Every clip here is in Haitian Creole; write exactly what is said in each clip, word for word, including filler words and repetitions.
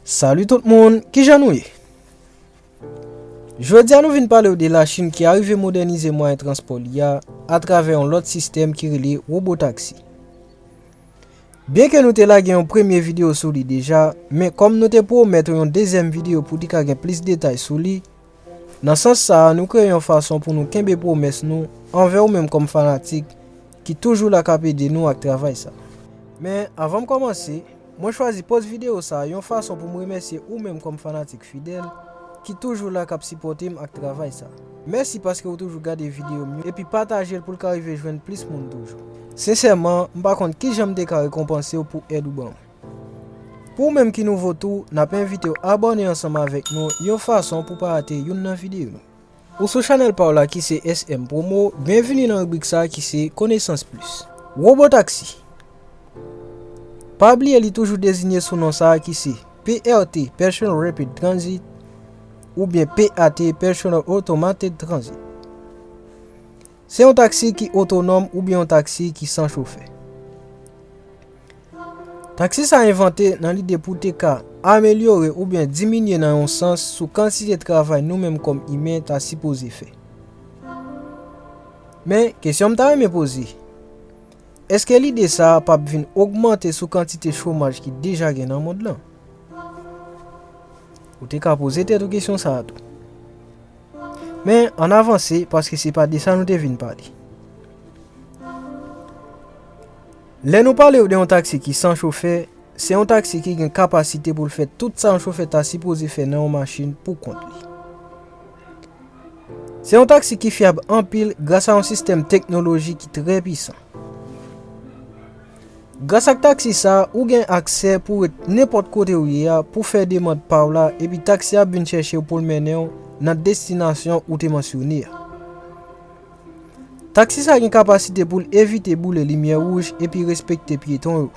Salut tout moun, kijan nou ye? Jodi a nou vin pale w de Lachin ki arive modènize mwayen transpò li a atravè yon lòt sistèm ki rele wobotaksi. Byenke nou te lage yon premye videyo sou li deja, men kòm nou te pwomèt ou yon dezyèm videyo pou li ka gen plis detay sou li, nan sans sa a, nou kreye yon fason pou nou kenbe pwomès nou anvè ou menm kòm fanatik ki toujou la k ap ede nou ak travay sa. Men, avan m kòmanse, mwen chwazi poz videyo sa a yon fason pou m remèsye ou menm kòm fanatik fidèl ki toujou la k ap sipòte m ak travay sa. Mèsi paske ou toujou gade videyo m yo epi pataje l pou l ka rive jwenn plis moun toujou. Sensèman, m pa konn kijan m te ka rekonpanse w pou èd ou ban mwen. Pou ou menm ki nouvo tou, n ap envite w abòne ansanm avèk nou yon fason pou pa rate youn nan videyo nou. Ou sou chanèl pa w la ki se S M Promo, byenvini nan ribrik sa a ki se Konesans Plis. Wobotaksi. Pa bliye li toujou deziye sou non sa a ki se P R T, Personal Rapid Transit, oubyen P A T, Personal Automated Transit. Se yon taksi ki otonòm oubyen yon taksi ki san chofè. Taksi sa a envante nan lide pou te ka amelyore oubyen diminye nan yon sans sou kantite travay nou menm kòm imen ta sipoze fè. Men, kesyon m ta renmen poze, èske lide sa a p ap vin ogmante sou kantite chomaj ki deja gen nan mond lan? Ou te ka poze tèt ou kesyon sa a tou. Men, ann avanse, paske se pa de sa nou te vin pale. Lè nou pale w de yon taksi ki san chofè, se yon taksi ki gen kapasite pou l fè tout sa yon chofè ta sipoze fè nan yon machin pou kont li. Se yon taksi ki fyab anpil gras a yon sistèm teknoloji ki trè pisan. Gras ak taksi sa a, ou gen aksè pou ret nenpòt kote ou ye a pou fè demand pa w la, epi taksi a ap vin chèche w pou l mennen w nan destinasyon ou te mansyone a. Taksi sa a gen kapasite pou l evite boule limyè wouj epi respekte pyeton yo.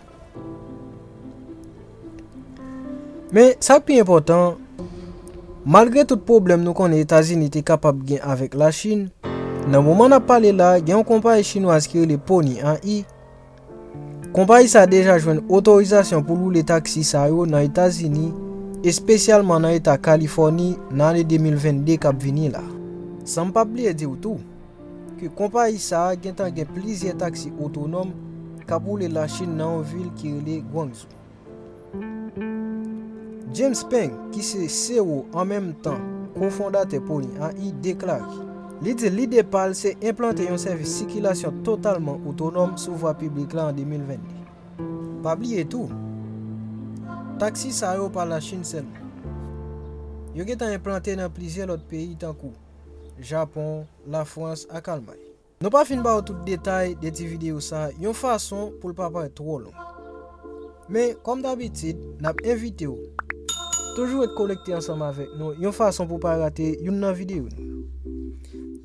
Men, sa k pi enpòtan, malgre tout pwoblèm nou konnen Etazini te kapab gen avèk Lachin, nan moman n ap pale la, gen yon konpayi chinwaz ki rele Pony A I. Konpayi sa a deja jwenn otorizasyon pou l woule taksi sa yo nan Etazini, espesyalman nan eta Kalifòni, nan ane de mil vennde k ap vini la. San m p ap bliye di w tou, ke konpayi sa a gentan gen plizyè taksi otonòm k ap woule Lachin nan yon vil ki rele Guangzhou. James Peng, ki se C E O an menm tan kofondatè Pony A I, deklare, li di lide pa l se enplante yon sèvis sikilasyon totalman otonòm sou vwa piblik la an de mil vennde. Pa bliye tou, taksi sa yo pa Lachin sèlman. Yo gentan enplante nan plizyè lòt peyi tankou Japon, Lafrans ak Almay. Nou pa fin ba w tout detay de ti videyo sa a yon fason pou l pa parèt twò long. Men, kòm dabitid, n ap envite w toujou ret konekte ansanm avèk nou yon fason pou w pa rate youn nan videyo nou yo.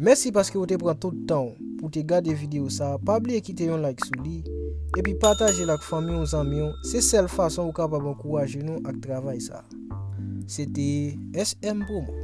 Mèsi paske w te pran tout tan w pou w te gade videyo sa a. Pa bliye kite yon like sou li, epi pataje l ak fanmi w, zanmi w. Se sèl fason ou kapab ankouraje nou ak travay sa a. Se te S M Promo.